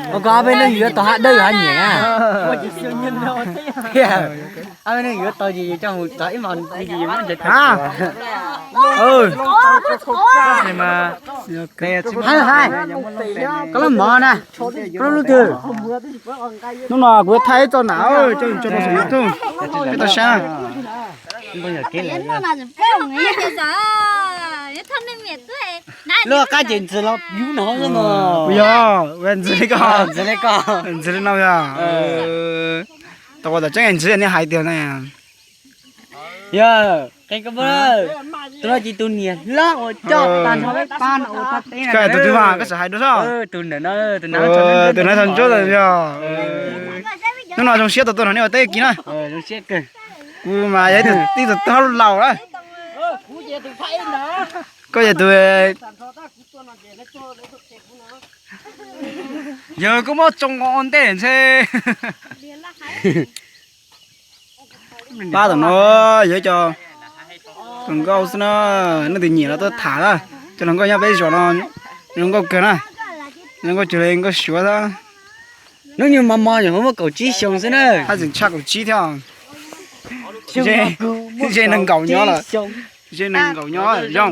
Ua koj ob peb hnub yus yuav tau hab dawb yus hab nyiam na. Ob peb hnub yus yuav tau ces yus coj mus txog ib hmos ces yus muab ntes tag. Hais, hais, koj lub mov na, koj lub lub twg? Hnub no kuv yuav thaij ib txoj nam coj mus tso rau saum YouTube, peb tau saib na. Luaj qab ces ntxwv los yub no xwb no. Yog, ntxwv li koj, ntxwv li koj, ntxwv li no yog. Tau ua tam tseeb ntxwv nej hais tiag na. Yog, qhia koj paub, tus no ces tus niam hlob uas coj tag nrho peb pab no ua txhua teb no. Koj tus twg mas koj xav hais dua soj? Tus ntawm no, tus nav tso ntsuab yog. Hnub no zoo siab tau tuaj nrog nej ua teb kis na. Kuv mas yog ib tug tib tug tub laus na. Koj yog tus, yog koj muab tsoo ua ntej ntshe. Pab tom no yog cov hluas nkauj xwb na, nej tus nyiam los tuaj tham na. Cov hluas nkauj nyob peb zos no zoo nkauj kawg na, zoo nkauj cuag li nkauj Suav xwb. Hnub nyoog mos mos nyuam qhuav muaj kaum tsib xyoo xwb na. Haj tseem tshaj kaum tsib thiab. Ze nees nkaum nyob lawm, ze nees nkaum nyob zoo.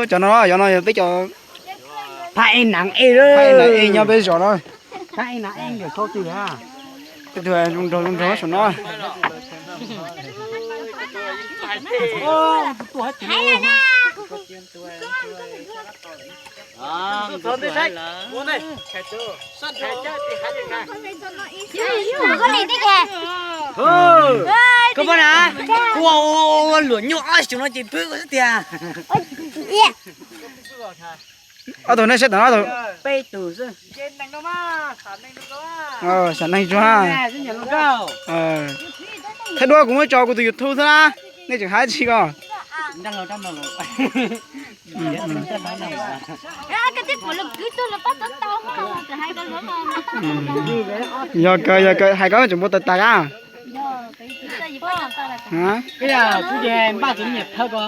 Cov no, cov no yog peb cov phab ej nam ej, phab ej nam ej nyob peb zos no. Tej tug zoo nraug zoo nraug saum no. Koj pom na, kuv ua luam nyuj ob xyoos no ces pw xwb tiag. Ob tug nej saib tom no, peb tug xwb. Xam neeg tsuag. Thaij duab kuv muab tso kuv tus YouTube xwb na, nej tseem hais tsis ko. Yog kawg, yog kawg, hais koj tseem npau taws tas a. Kuv ces npaj tus me nyuam thawj ko.